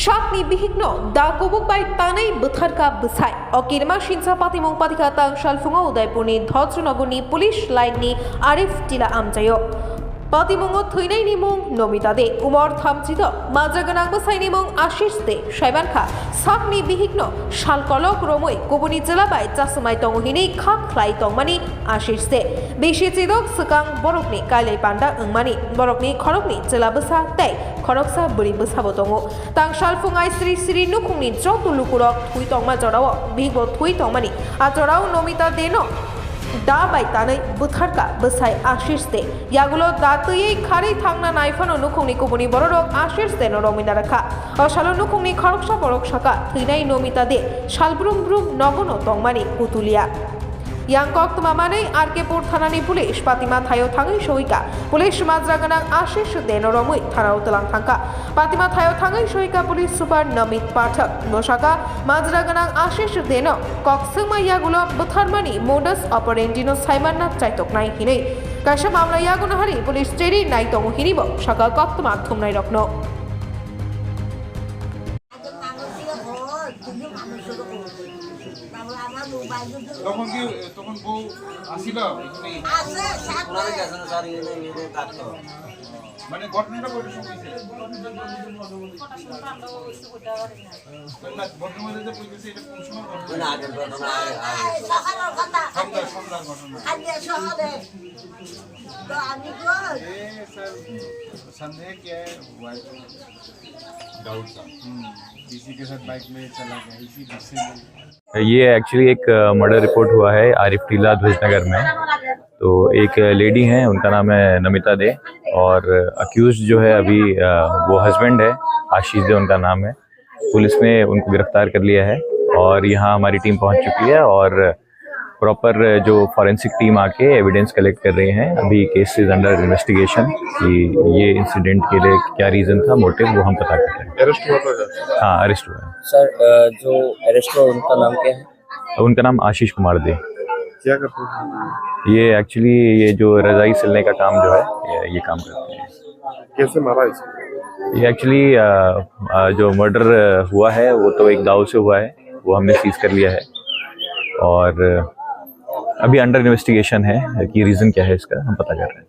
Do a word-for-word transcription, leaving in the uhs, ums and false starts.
Sakni bihikno da kubuk bai tanwi bwtharkha bwsai. O kirima sinsa patimung patikha tang salphungo Udaipurni Dhojrnogorni police line-ni Arif Tila amchaio. Patimungo thwinaini mung Nomita De, umor thamchi do, majra gwnang bwsaini mung Ashish De, saimankha sakni bihikno sal kolok romwi kubuni chwla bai chasumai tongo hinwi kha khlai tongmani Ashish De. Bisi chidok swkang borokni kailai panda wngmani, borokni khorokni chwla bwsa tei khoroksa bwrwi bwsabo tongo. Tang salphung ai sri sri nukhungni joto lukurok thwi tongma jorao bihikbo thwi tongmani. A jorao Nomita Deno da bai tanwi bwtharkha bwsai Ashish De. Yagulo da twiwi kharwi thangna naiphano nukhungni kubuni bororok Ashish Deno romwina rwkha. O salo nukhungni khoroksa borok sakha, thwinai Nomita De sal brum brum nogono tongmani kutulia. Yang koktwma manwi R K pur thanani police Patima thaio thangwi sohika. Police majra gwnang Ashish Deno romwi thanao twlang thangkha. Patima thaio thangwi sohika police super Namit Pathak. Bwsaka majra gwnang Ashish Deno kok swngma yagulo bwtharmani modus operandi no saimanna chaitoknai hinwi kaisa mamla yaguno hari police cheri nai tongo hinwi bo saka koktwma thumnai rokno. তখন কি, তখন বউ আসিল? ওনারা গেছেন স্যার, ইয়ে নেই, ইয়ে নেই, কাটতো। মানে ঘটনাটা কয়টার সময় হয়েছে? না, ঘটনা বলতে যে বলতেছে, এটা কোন সময় ঘটনা? মানে আগের ঘটনা, আগে, আগে। সকালের কথা। সন্ধ্যার, সন্ধ্যার ঘটনা। আজকে সকালে। তো আমি কই? ये सर, संदेह क्या है? वाइफ डाउट था। हम्म, किसी के साथ बाइक में चला गया, इसी गुस्से में। ये एक्चुअली एक मर्डर रिपोर्ट हुआ है आरिफ टीला ध्वजनगर में। तो एक लेडी हैं, उनका नाम है नमिता दे, और अक्यूज जो है अभी, अ, वो हस्बैंड है, आशीष दे उनका नाम है। पुलिस ने उनको गिरफ्तार कर लिया है और यहाँ हमारी टीम पहुँच चुकी है और प्रॉपर जो फॉरेंसिक टीम आके एविडेंस कलेक्ट कर रही है। अभी केस इज अंडर इन्वेस्टिगेशन कि ये इंसिडेंट के लिए क्या रीजन था, मोटिव, वो हम पता कर रहे हैं। अरेस्ट हुआ था क्या? हाँ, अरेस्ट हुआ है। सर, अ, जो अरेस्ट हुआ, उनका नाम क्या है? उनका नाम आशीष कुमार दे। क्या करते हैं? ये एक्चुअली ये जो रजाई सिलने का काम जो है, ये, ये काम करते हैं। कैसे मारा इसको? ये एक्चुअली, अ, अ, जो मर्डर हुआ है, वो तो एक दाव से हुआ है, वो हमने सीज कर लिया है और अभी अंडर इन्वेस्टिगेशन है कि रीजन क्या है इसका, हम पता कर रहे हैं।